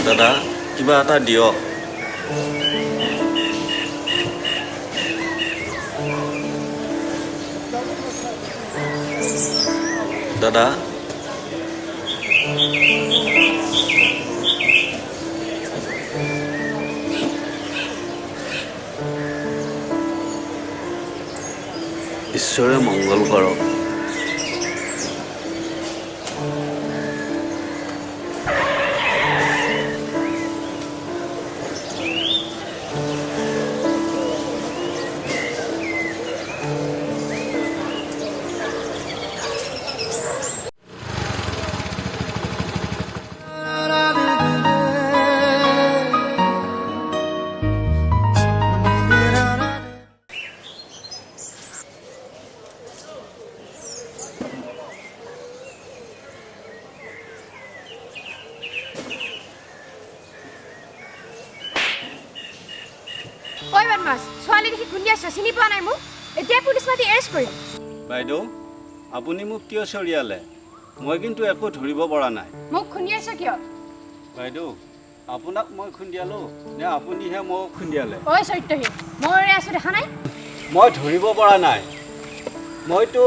দাদা, কিবা এটা দিয়ক। দাদা, ঈশ্বৰে মংগল কৰক। ঐ বদমাছ, ছোৱালী দেখি খুন্দিয়াইছ, চিনি পোৱা নাই মোক? এতিয়াই পুলিচ মাতি এৰেষ্ট কৰিম। বাইদেউ, আপুনি মোক কিয় চৰিয়ালে? মই কিন্তু একো ধৰিব পৰা নাই। মোক খুন্দিয়াইছ কিয়? বাইদেউ, আপোনাক মই খুন্দিয়ালো নে আপুনিহে মোক খুন্দিয়ালে? ঐ চৰিত্ৰহীন, মই ৰৈ আছো দেখা নাই? মই ধৰিব পৰা নাই। মইতো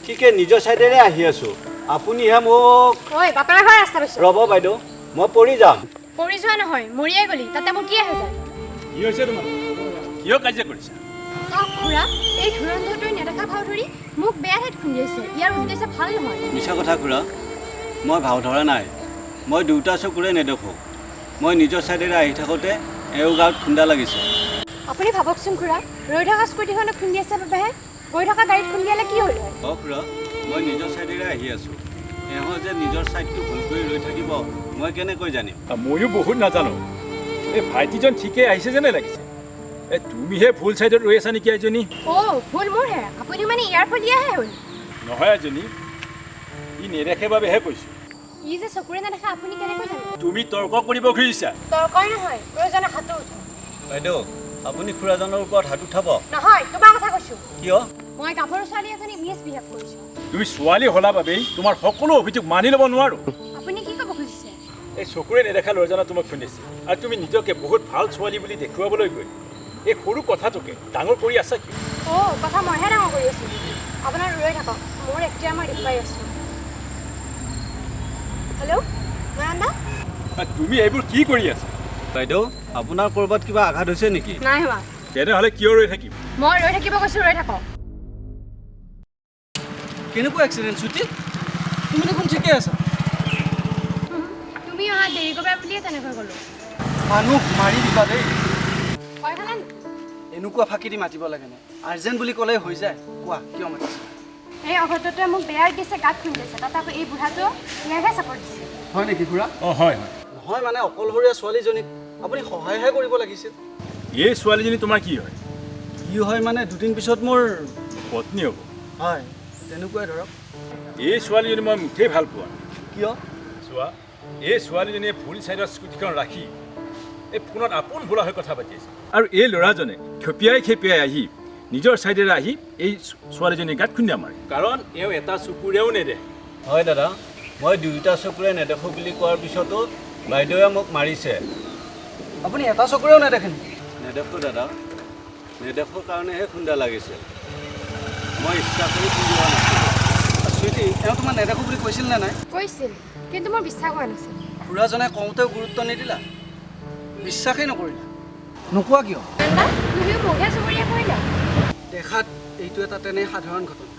ঠিকে নিজৰ ছাইডেৰে আহি আছোঁ, আপুনিহে মোক। ঐ, বাপেৰৰ ঘৰৰ ৰাস্তা পাইছ। ৰ'ব বাইদেউ, মই পৰি যাম। পৰি যোৱা নহয়, মৰিয়ে গ'লি, তাতে মোৰ কি আহে যায়? কি হৈছে তোমাৰ? কিয় কাজিয়া কৰিছা? চাওক খুৰা, এই ধুৰন্ধৰটোৱে নেদেখা ভাও ধৰি মোক বেয়া ঠাইত খুন্দিয়াইছে। ইয়াৰ উদ্দেশ্য ভাল নহয়। মিছা কথা খুৰা, মই ভাও ধৰা নাই। মই দুয়োটা চকুৰে নেদেখোঁ। মই নিজৰ ছাইডেৰে আহি থাকোঁতে এওঁ গাঁৱত খুন্দা লাগিছে। আপুনি ভাবকচোন খুৰা, ৰৈ থকা স্কুটিখনত খুন্দিয়াইছে বাবেহে, গৈ থকা গাড়ীত খুন্দিয়ালে কি হ'ল হয়? অঁ খুৰা, মই নিজৰ ছাইডেৰে আহি আছোঁ। এওঁ যে নিজৰ ছাইডটো ভুল কৰি ৰৈ থাকিব, মই কেনেকৈ জানিম? ময়ো বহুত নাজানো। এই ভাইটিজন ঠিকেই আহিছে যেনে লাগিছে। এই তুমিহে ভুল ছাইডত ৰৈ আছা নেকি এজনী? অ' ভুল মোৰহে, আপুনি মানে ইয়াৰ ফলীয়াহে হ'ল। নহয় এজনী, ই নেদেখে বাবেহে কৈছোঁ। ই যে চকুৰে নেদেখা আপুনি কেনেকৈ জানিব? তুমি তৰ্ক কৰিব খুজিছা? তৰ্কই নহয়, প্ৰয়োজনে হাতো উঠাম। বাইদেউ, আপুনি খুৰাজনৰ ওপৰত হাত উঠাব? নহয়, তোমাৰ কথা কৈছোঁ। কিয়? মই গাভৰু ছোৱালী এজনী মিছ বিহেভ কৰিছোঁ। তুমি ছোৱালী হ'লা বাবেই তোমাৰ সকলো অভিযোগ মানি ল'ব নোৱাৰোঁ। আপুনি কি ক'ব খুজিছে? এই চকুৰে নেদেখা ল'ৰাজনে তোমাক খুন্দিছে আৰু তুমি নিজকে বহুত ভাল ছোৱালী বুলি দেখুৱাবলৈ গৈ এই সৰু কথাটোকে ডাঙৰ কৰি আছা কিয়? অ' কথা মইহে ডাঙৰ কৰি আছোঁ। আপোনাৰ ৰৈ থাকক, মোৰ এতিয়া মই দেখুৱাই আছোঁ। হেল্ল' নয়ন দা? তুমি এইবোৰ কি কৰি আছা? বাইদেউ, আপোনাৰ ক'ৰবাত কিবা আঘাত হৈছে নেকি? নাই হোৱা। তেনেহ'লে কিয় ৰৈ থাকিম? মই ৰৈ থাকিব কৈছোঁ, ৰৈ থাকক। কেনেকুৱা এক্সিডেণ্ট চুটি? তুমি দেখোন ঠিকে আছা। তুমি অহা দেৰি কৰিবা বুলিয়ে তেনেকৈ ক'লোঁ। মানুহ মাৰি দিবা দেই। ভয় খালা নেকি? এনেকুৱা ফাঁকি দি মাতিব লাগেনে? আৰ্জেণ্ট বুলি ক'লেই হৈ যায়। কোৱা, কিয় মাতিছা? এই অভদ্ৰটোৱে মোক বেয়া দিছে, গাত খুন্দিয়াইছে, তাত আকৌ এই বুঢ়াটো ইয়াৰহে চাপৰ্ট দিছে। হয় নেকি খুৰা? অঁ হয় হয়। নহয় মানে অকলশৰীয়া ছোৱালীজনীক আপুনি সহায়হে কৰিব লাগিছিল। এই ছোৱালীজনী তোমাৰ কি হয়? কি হয় মানে দুদিন পিছত মোৰ পত্নী হ'ব। হয়, তেনেকুৱাই ধৰক। এই ছোৱালীজনী মই মুঠেই ভাল পোৱা নাই। কিয়? চোৱা, এই ছোৱালীজনীয়ে ভুল ছাইডত স্কুটিখন ৰাখি এই ফোনত আপোন ভোলা হৈ কথা পাতি আছে আৰু এই ল'ৰাজনে খেপিয়াই খেপিয়াই আহি নিজৰ ছাইডেৰে আহি এই ছোৱালীজনীৰ গাত খুন্দা মাৰে, কাৰণ এওঁ এটা চকুৰেও নেদেখে। হয় দাদা, মই দুয়োটা চকুৰে নেদেখোঁ বুলি কোৱাৰ পিছতো বাইদেৱে মোক মাৰিছে। আপুনি এটা চকুৰেও নেদেখে নেকি? নেদেখোঁ দাদা, নেদেখোঁ কাৰণেহে খুন্দা লাগিছে। মই ইচ্ছা কৰি খুন্দিওৱা নাছিলোঁ। চুইটি, এওঁ তোমাক নেদেখোঁ বুলি কৈছিল নে নাই? কৈছিল, কিন্তু মোৰ বিশ্বাস হোৱা নাছিল। খুৰাজনে কওঁতেও গুৰুত্ব নিদিলা, বিশ্বাসেই নকৰিলা। নোকোৱা কিয়? নন্দা, তুমিও মোকহে চুবুৰীয়া কৰিলা। দেখাত এইটো এটা তেনেই সাধাৰণ ঘটনা,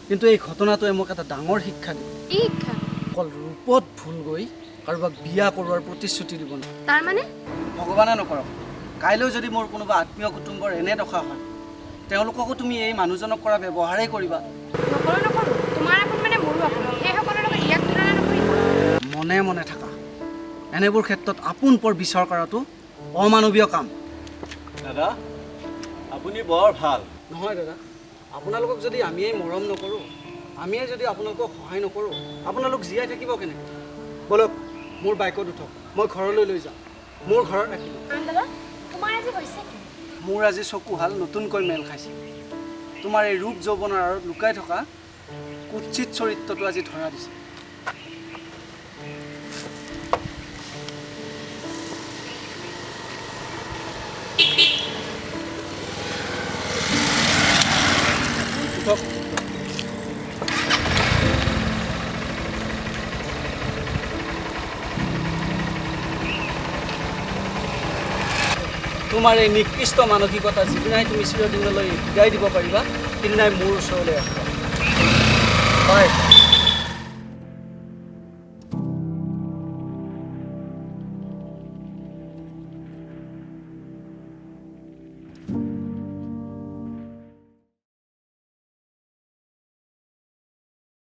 কিন্তু এই ঘটনাটোৱে মোক এটা ডাঙৰ শিক্ষা দিলে। কি শিক্ষা? অকল ৰূপত ভুল গৈ কাৰোবাক বিয়া কৰোৱাৰ প্ৰতিশ্ৰুতি দিব নোৱাৰে। তাৰমানে? ভগৱানে নকৰক, কাইলৈ যদি মোৰ কোনোবা আত্মীয় কুটুম্বৰ এনে দশা হয়, তেওঁলোককো তুমি এই মানুহজনক কৰা ব্যৱহাৰেই কৰিবা। নকৰোঁ নকৰোঁ, তোমাৰ আপোন মানে মোৰো আপোন, সেইসকলৰ লগত ইয়াক তুলনা নকৰিবা। মনে মনে থাকা, এনেবোৰ ক্ষেত্ৰত আপোন পৰ বিচাৰ কৰাটো অমানৱীয় কাম। দাদা, আপুনি বৰ ভাল। নহয় দাদা, আপোনালোকক যদি আমিয়েই মৰম নকৰোঁ, আমিয়ে যদি আপোনালোকক সহায় নকৰোঁ, আপোনালোক জীয়াই থাকিব কেনেকৈ? ব'লক, মোৰ বাইকত উঠক, মই ঘৰলৈ লৈ যাম, মোৰ ঘৰত ৰাখিব। দাদা, তোমাৰ আজি হৈছে কি? মোৰ আজি চকুহাল নতুনকৈ মেল খাইছে। তোমাৰ এই ৰূপ যৌৱনৰ আঁৰত লুকাই থকা কুৎসিত চৰিত্ৰটো আজি ধৰা দিছে। তোমাৰ এই নিকৃষ্ট মানসিকতা যিদিনাই তুমি চিৰদিনলৈ বিদায় দিব পাৰিবা, সিদিনাই মোৰ ওচৰলৈ আহিবা। বাই।